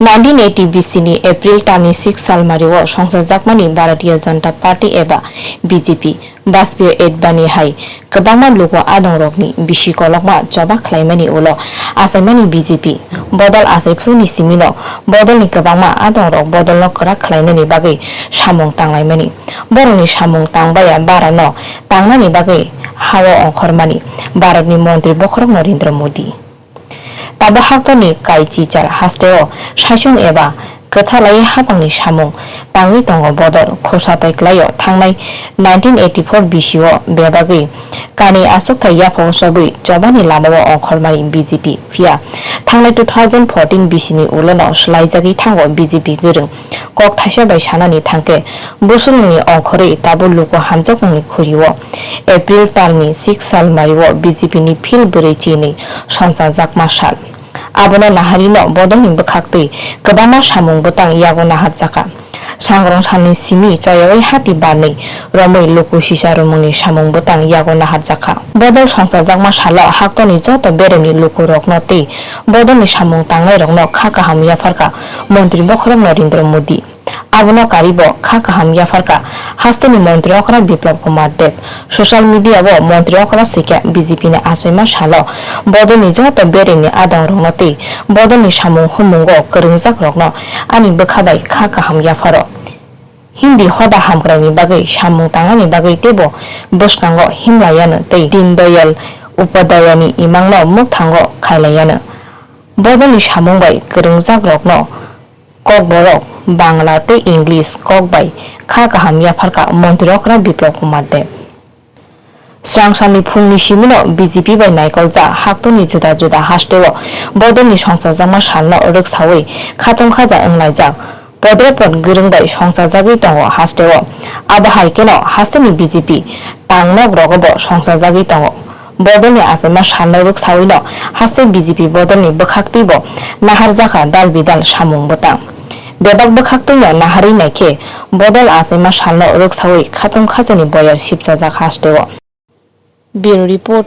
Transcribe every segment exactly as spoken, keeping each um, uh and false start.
Nineteen eighty B C ni April talni six salmario songchajakmani Bharatiya Janata Party eba B J P Bajpayee Advani hai kwbangma luku adongrokni bisi kolokma choba khlaimani ulo achaimani B J P bodol achaiphuruni simino bodolni kwbangma adongrok bodolno kwrak khlainani bagwi samung tanglaimani. Borokni samung tangbaya barano tangnani bagwi hao ongkhormani Bharatni Montri Bokhorok Narendra Modi. Tabuk haktorni Kaichichar hasteo saichung eba kwthalai hapangni samung tangwi tongo bodol khosa tai kwlaio thangnai nineteen eighty-four bisio bebagwi kanwi achukthai yaphao chobwi chobani lamao ongkhormani B J P. Phiya thangnai two thousand fourteen bisini ulono swlaijagwi thango B J P gwrwng. Kok thaisa bai sanani thangkhe, Busulungni ongkhorwi tabuk luku hamjakmungni khurio April talni six salmario B J P ni phil bwrwi chinwi songchajakma sal. Abono naharino bodolni bwkhaktwi kwbangma samung bwtang yago naharjakha. Sangrong salni simi choyawi hati barnwi romwi luku sisa romungni samung bwtang yago naharjakha. Bodol songchajakma salo haktorni joto beremni lukurokno tei bodolni samung tangnairokno kha kaham yapharkha Montri Bokhorok Narendra Modi. Abono karibo kha kaham yapharkha hasteni Montri Okra Biplab Kumar Deb. Social media o Montri Okra swikha B J P ni achaima salo bodolni joto beremni adongrokno tei bodolni samung humungo kwrwngjakrokno ani bwkha bai kha kaham yapharo. Hindi hoda hamkraini bagwi samung tangnani bagwi teibo bwskango himlayano tei Deen Dayal Upadhyayani imangno mukthango khailayano. Bodolni samung bai kwrwngjakrokno Kokborok Bangla tei English kok bai kha kaham yapharkha Montri Okra Biplab Kumar Deb. Srang salni phungni simino B J P bai naikoljak haktorni juda juda hasteo bodolni songchajakma salno rwksawi khatung khaja wnglaijak. Podre pod gwrwng bai songchajagwi tongo hasteo. Abo hai kheno hasteni B J P tangnok rogobo songchajagwi tongo. Bodolni achaima salno rwksawino haste B J P bodolni bwkhaktwibo naharjakha dal bidal samung bwtang. Bebak bwkhaktwino naharwi naikhe bodol achaima salno rwksawi khatung khajani boyar sipchajak hasteo. Bureau Report,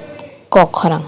Kokkhorang.